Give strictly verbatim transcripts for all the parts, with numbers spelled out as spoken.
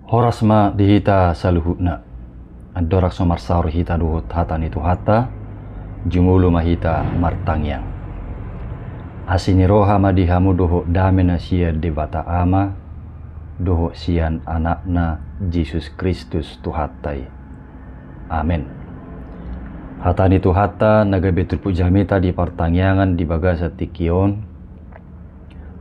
Horas ma di hita saluhutna. Andorang so marsaor hita dohot hata ni Tuhanta, jumolo ma hita martangiang. Asi ni roha ma di hamu dohot dame na sian Debata Ama dohot sian Anakna Jesus Kristus Tuhanta i. Amen. Hata ni Tuhanta na gabe turpuk jamita di partangiangan di bagasan tingki on,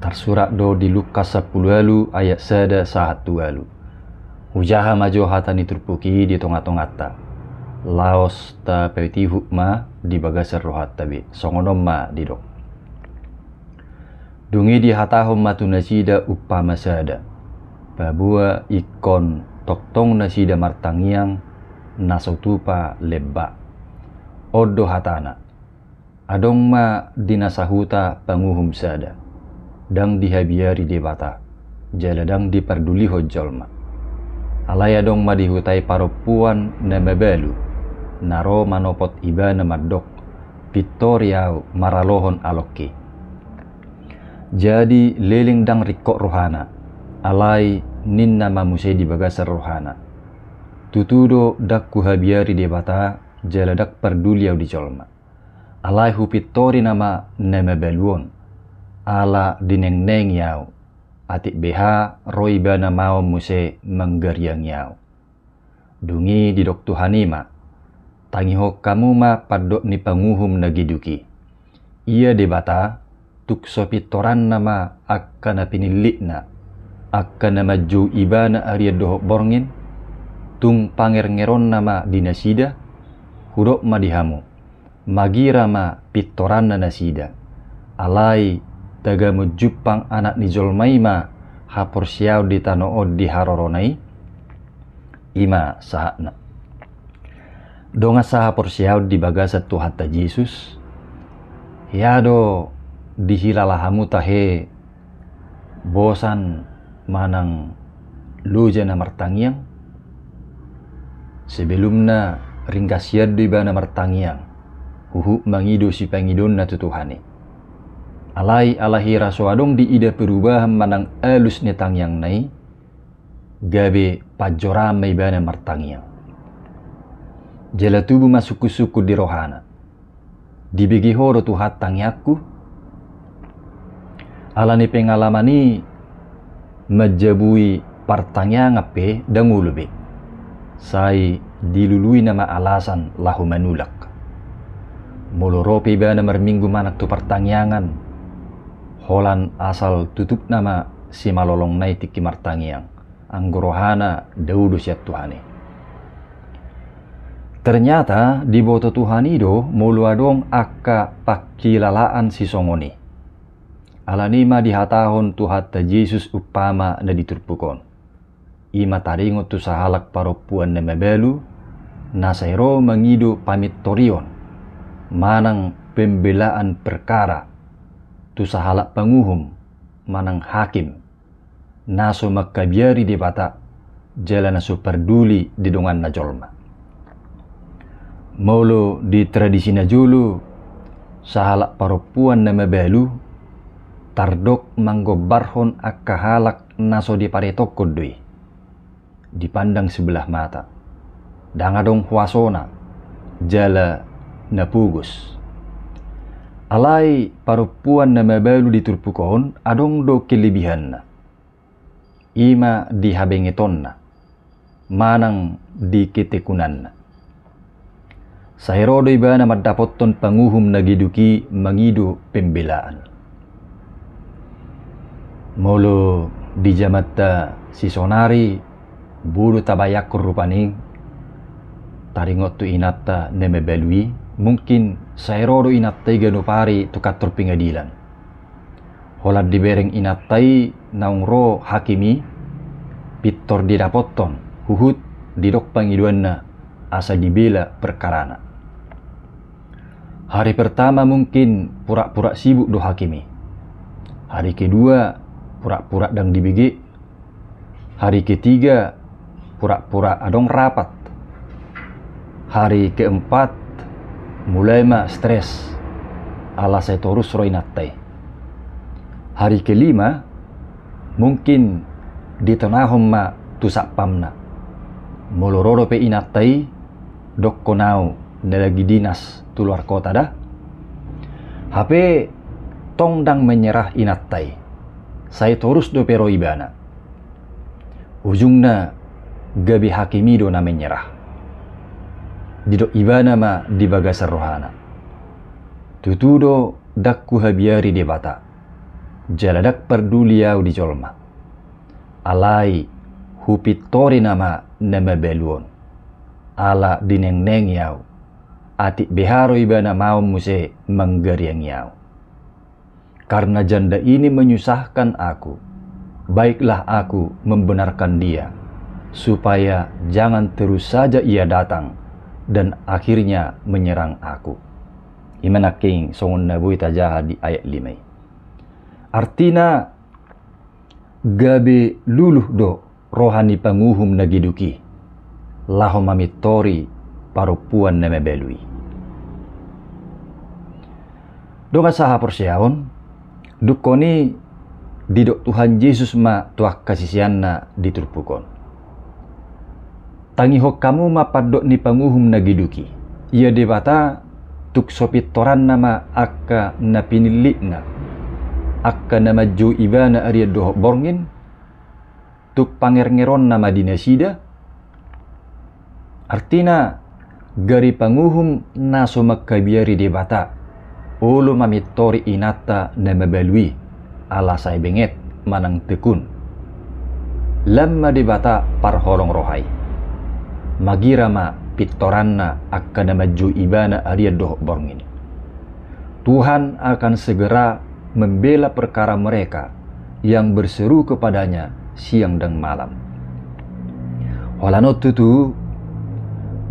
tarsurat do di Lukas sampulu ualu ayat sada sahat tu ualu. Hujaha ma jo hata ni turpuk i di tonga-tonganta, laos tapaihut ma di bagasan rohanta be. Songon on ma didok. Dung i dihatahon ma tu nasida umpama sada, paboa ingkon tongtong nasida martangiang na so tupa lemba. On do hatana: Adong ma di na sahuta panguhum sada, ndang dihabiari Debata, jala ndang dipardulihon jolma. Alai adong ma di huta i parompuan na mabalu, na ro manopot ibana mandok: Pintori ahu maralohon alongki. Jadi leleng ndang ringkot rohana, alai ninna ma muse di bagasan rohana: Tutu do ndang huhabiari Debata, jala ndang parduli ahu di jolma. Alai hupintori nama na mabalu on, ala dinengnengi ahu, atik beha ro ibana maon muse manggariangi ahu. Dung i didok Tuhan i ma: Tangihon hamu ma pandok ni panguhum na geduk i. Ia Debata, tung so pintoranna ma angka na pinillitna, angka na manjou ibana arian dohot borngin, tung pangerngeronna ma di nasida? Hudok ma di hamu: Magira ma pintoranna nasida. Alai tagamon jumpang Anak ni jolma i ma haporseaon di tano on di harorona i? I ma sahatna. Dongan sahaporseaon di bagasan Tuhanta Jesus, hea do dihilala hamu tahe bosan manang loja na martangiang? Sebelumna ringgas hian do ibana martangiang, huhut mangido sipangidoonna tu Tuhan i. Alai ala hira so adong diida perubahan manang alus ni tangiangna i, gabe panjoraan ma ibana martangiang. Jala tubu ma sungkun-sungkun di rohana: Dibege Ho do Tuhan tangiangku? Ala ni pengalaman i, manjabui partangiangan pe ndang olo be, sai dilului nama alasan laho manulak. Molo ro pe ibana marminggu manang tu partangiangan, holan asal tutup nama simalolongna i tingki martangiang, anggo rohana dao do sian Tuhan i. Ternyata diboto Tuhan i do molo adong angka pangkilalaan sisongon i. Alani i ma dihatahon Tuhanta Jesus umpama na di turpuk on. I ma taringot tu sahalak parompuan na mabalu, na sai ro mangido pamintorion manang pembelaan perkara tu sahalak panguhum manang hakim, na so mangkabiari Debata jala na so parduli di donganna jolma. Molo di tradisi na jolo, sahalak parompuan na mabalu tardok manggombarhon angka halak na so diparetongkon do i, dipandang sebelah mata, ndang adong huasona jala na pogos. Alai parompuan na mabalu di turpuk on adong do kelebihanna, i ma di habengetonna manang di ketekunanna. Sai ro do ibana mandapothon panguhum na geduk i mangido pembelaan. Molo di jamanta sisonari, boi do tabayangkon rupani taringot tu inanta na mabalu i, mungkin sai ro do inanta i ganup ari tu kantor pengadilan. Holan dibereng inanta i naung ro hakim i, pintor didapothon, huhut didok pangidoanna asa dibela perkarana. Hari pertama mungkin pura-pura sibuk do hakim i. Hari kedua pura-pura ndang dibege. Hari ketiga pura-pura adong rapat. Hari keempat mulai ma stres, ala sai torus ro inanta i. Hari kelima mungkin ditonahon ma tu satpamna. Molo ro dope inanta i, dokkon au na lagi dinas tu luar kota da. Hape tong ndang menyerah inanta i. Sai torus dope ro ibana. Ujungna gabe hakim i do na menyerah. Didok ibana ma di bagasan rohana. Tutu do ndang huhabiari Debata. Jala ndang parduli au di jolma. Alai hupintori nama na mabalu on. Ala dinengnengi au. Atik beha ro ibana maon muse manggariangi au. Karena janda ini menyusahkan aku, baiklah aku membenarkan dia, supaya jangan terus saja ia datang dan akhirnya menyerang aku. I ma nangkin songon na boi tajaha di ayat lima i. Artina, gabe luluh do roha ni panguhum na geduk i, laho mamintori parompuan na mabalu i. Dongan sahaporseaon, dungkon i didok Tuhan Jesus ma tu angka siseanna di turpuk on. Tangihon hamu ma pandok ni panguhum na geduk i. Ia Debata tung so pintoranna ma angka na pinillitna, angka na manjou ibana arian dohot borngin, tung pangerngeronna ma di nasida. Artina, gari panguhum na so mangkabiari Debata, olo mamintori inanta na mabalu i, ala sai benget manang tekun. Lam ma Debata parholong roha i. Magira ma pintoranna angka na manjou ibana arian dohot borngin. Tuhan akan segera membela perkara mereka yang berseru kepada-Nya siang dan malam. Holan on tutu,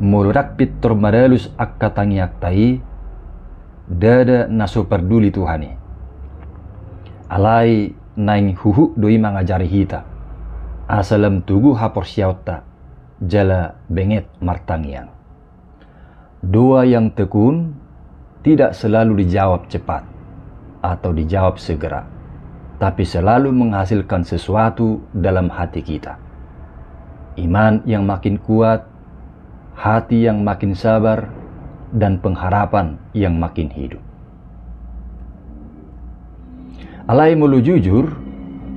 molo ndang pintor manalus angka tangiangta i, ndada na so parduli Tuhan i. Alai naeng huhut do i mangajari hita, asa lam tugu haporseaonta, jala benget martangiang. Doa yang tekun tidak selalu dijawab cepat atau dijawab segera, tapi selalu menghasilkan sesuatu dalam hati kita. Iman yang makin kuat, hati yang makin sabar, dan pengharapan yang makin hidup. Alai molo jujur,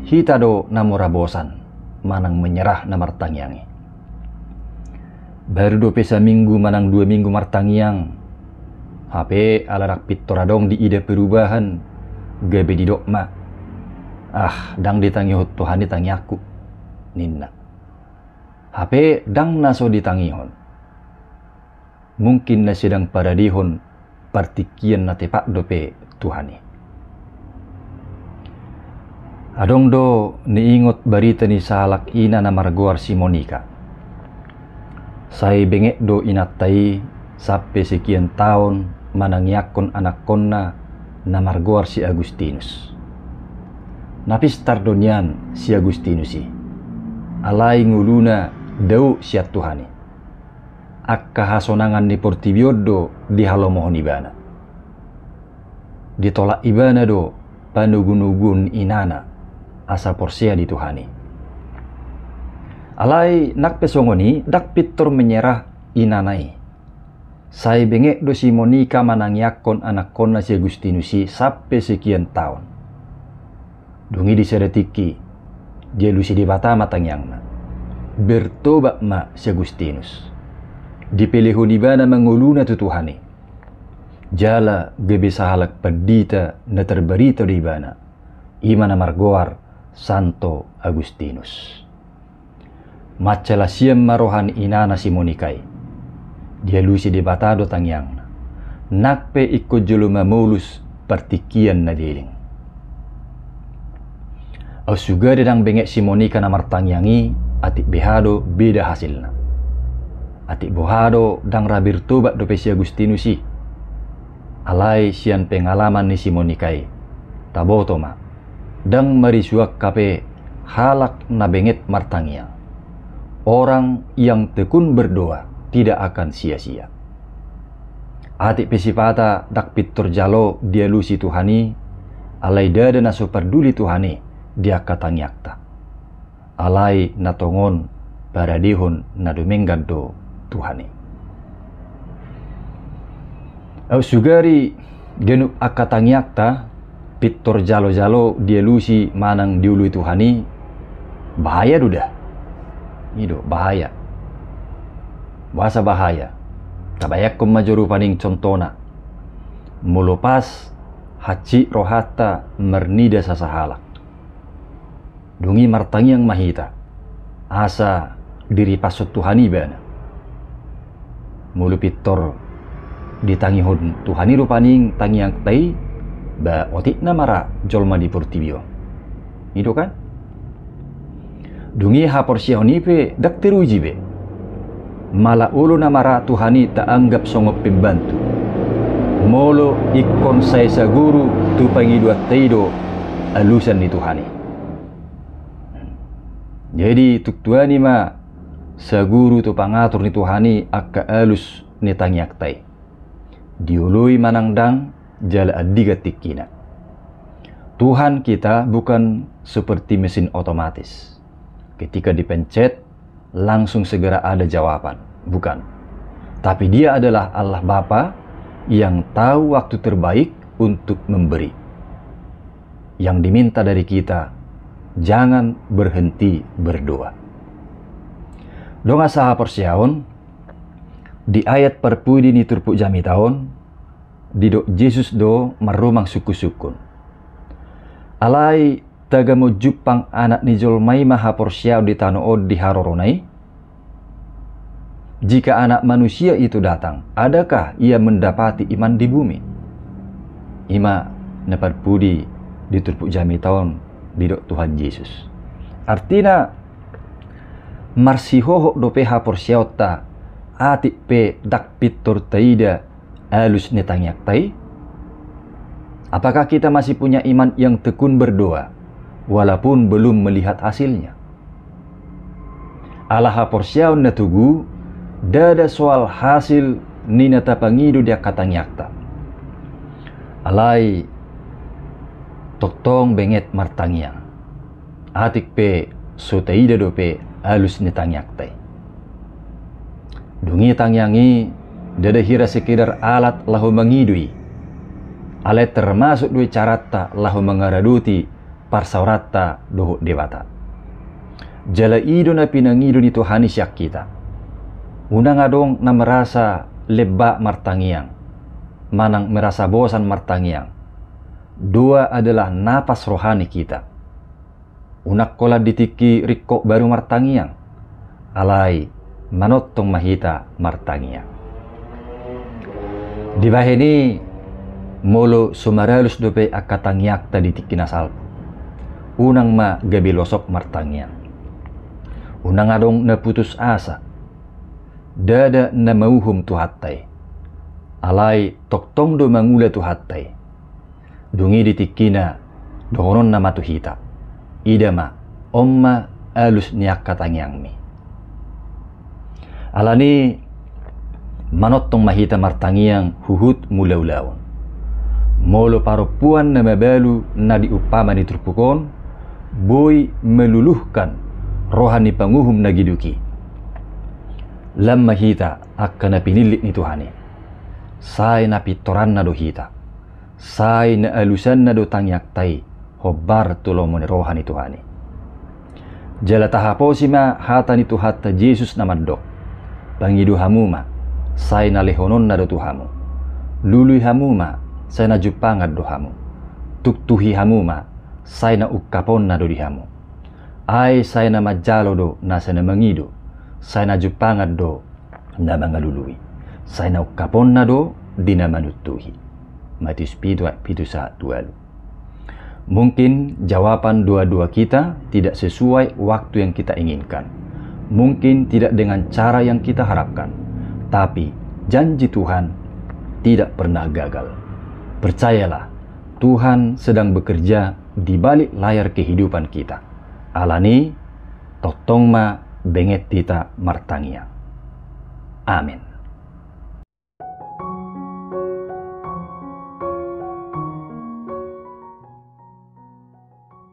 hita do na mora bosan manang menyerah na martangiang i. Baru dope saminggu manang dua minggu martangiang, hape ala ndang pintor adong diida perubahan, gabe didok ma, "Ah, ndang ditangihon Tuhan i tangiangku," ninna. Hape ndang na so ditangihon. Mungkin na sedang paradehon partingkian na tepat dope Tuhan i. Adong do niingot barita ni sahalak ina na margoar si Monika. Sai benget do inanta i sampe sekian taon manangiangkon anakkonna na margoar si Agustinus. Na pistar do nian si Agustinus i. Alai ngoluna dao sian Tuhan i. Angka hasonangan ni portibi on do dihalomohon ibana. Ditolak ibana do panogunoguon ni inana asa porsea di Tuhan i. Alai nang pe songon i ndang pintor menyerah inana i. Sai benget do si Monika manangiangkon anakkonna si Agustinus i sampe sekian taon. Dung i di sada tingki, dialusi Debata ma tangiangna. Bertobat ma si Agustinus. Dipelehon ibana ma ngoluna tu Tuhan i. Jala gabe sahalak pandita na tarbarita do ibana. I ma na margoar Santo Agustinus. Mansai las hian ma roha ni inana si Monika i. Dialusi Debata do tangiangna. Nang pe ingkon jolo mamolus partingkian na leleng. Au sugari ndang benget si Monika na martangiang i, atik beha do beda hasilna. Atik boha do ndang ra bertobat dope si Agustinus i. Alai sian pengalaman ni si Monika i, taboto ma. Ndang marisuak hape halak na benget martangiang. Orang yang tekun berdoa tidak akan sia-sia. Atik pe sipata ndang pintor jalo dialusi Tuhan i, alai ndada na so parduli Tuhan i di angka tangiangta. Alai na tongon paradehon na dumenggan do Tuhan i. Aut sugari ganup angka tangiangta pintor jalo-jalo dialusi manang dioloi Tuhan i, bahaya do da. I do bahaya. Boasa bahaya? Tabayangkon ma jo rupani contohna. Molo pas hansit rohanta marnida sasahalak, dung i martangiang ma hita asa diripashon Tuhan i ibana. Molo pintor ditangihon Tuhan i rupani tangiangta i, ba otik nama ra jolma di portibi on. I do kan? Dung i haporseaon i pe ndang teruji be. Malah olo nama ra Tuhan i taanggap songon pembantu, molo ingkon sai saguru tu pangidoanta i do alusan ni Tuhan i. Jadi tung tuani ma saguru tu pangatur ni Tuhan i angka alus ni tangiangta i. Dioloi manang ndang, jala andigan tingkina. Tuhan kita bukan seperti mesin otomatis. Ketika dipencet, langsung segera ada jawaban. Bukan. Tapi Dia adalah Allah Bapa yang tahu waktu terbaik untuk memberi. Yang diminta dari kita, jangan berhenti berdoa. Dongan sahaporseaon, di ayat parpudi ni turpuk jamita on, didok Jesus do marrumang sungkun-sungkun. Alai tagamon jumpang Anak ni jolma i ma haporseaon di tano on di harorona i? Jika Anak Manusia itu datang, adakah Ia mendapati iman di bumi? I ma na parpudi di turpuk jamita on didok Tuhan Jesus. Artina, marsihohot dope haporseaonta atik pe ndang pintor taida alus ni tangiangta i? Apakah kita masih punya iman yang tekun berdoa walaupun belum melihat hasilnya? Ala haporseaon na togu, ndada soal hasil ni na tapangido di angka tangiangta. Alai tongtong benget martangiang, atik pe so taida dope alus ni tangiangta i. Dung i tangiang i ndada hira sekedar alat laho mangido i, alai termasuk do i caranta laho mangaradoti parsaoranta dohot Debata. Jala i do na pinangido ni Tuhan i sian hita. Unang adong na merasa lebak martangiang, manang merasa bosan martangiang. Doa adalah napas rohani kita. Unang holan di tingki ringkot baru martangiang, alai manongtong ma hita martangiang. Dibahen i, molo so maralus dope angka tangiangta di tingki na salpu, unang ma gabe losok martangiang. Unang adong na putus asa. Ndada na mauhum Tuhanta i, alai tongtong do mangula Tuhanta i. Dung i di tingkina dohononna ma tu hita: Ida ma, on ma alus ni angka tangiangmi. Alani, manongtong ma hita martangiang huhut mangula ulaon. Molo parompuan na mabalu na diumpama ni turpuk on, boi meluluhkan roha ni panguhum na giduk i, lam ma hita angka na pinillit ni Tuhan i. Sai na pintoranna do hita. Sai na alusanna do tangiangta i hombar tu lomo ni roha ni Tuhan i. Jala tahaposi ma hata ni Tuhanta Jesus na mandok: Pangido hamu ma, sai na lehononna do tu hamu. Lului hamu ma, sai na jumpangan do hamu. Tuktuhi hamu ma, sai na ungkaponna do di hamu. Ai sai na manjalo do nasa na mangido, sai na jumpangan do na mangalului, sai na ungkaponna do di na manuktuhi. Matius pitu ayat pitu sahat tu ualu. Mungkin jawaban doa-doa kita tidak sesuai waktu yang kita inginkan. Mungkin tidak dengan cara yang kita harapkan. Tapi janji Tuhan tidak pernah gagal. Percayalah, Tuhan sedang bekerja di balik layar kehidupan kita. Alani, tongtong ma benget hita martangiang. Amen.